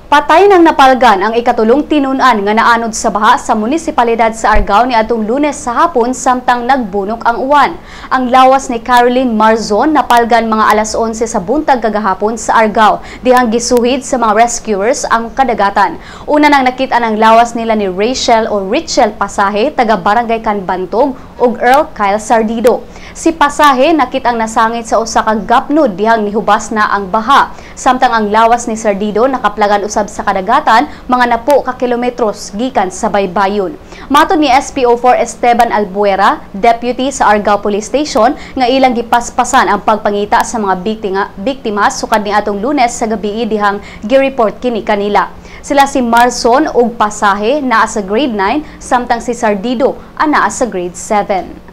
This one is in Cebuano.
Patay nang napalgan ang ikatulong tinun-an nga naanod sa baha sa munisipalidad sa Argao niadtong Lunes sa hapon samtang nagbunok ang uwan. Ang lawas ni Caroline Marzon napalgan mga alas 11 sa buntag kagahapon sa Argao, dihang gisuhid sa mga rescuers ang kadagatan. Una nang nakita ang lawas nila ni Rachel o Richel Pasaje, taga Barangay Kanbantog, ug Earl Kyle Sardido. Si Pasaje nakitang nasangit sa usa ka gapnod dihang nihubas na ang baha. Samtang ang lawas ni Sardido nakaplagan usab sa kadagatan, mga napo ka kilometros gikan sa baybayon. Matod ni SPO4 Esteban Albuera, deputy sa Argao Police Station, nga ilang gipaspasan ang pagpangita sa mga biktima sukad niadtong Lunes sa gabi dihang gi-report kini kanila. Sila si Marson ug Pasaje naa sa grade 9, samtang si Sardido anaa sa grade 7.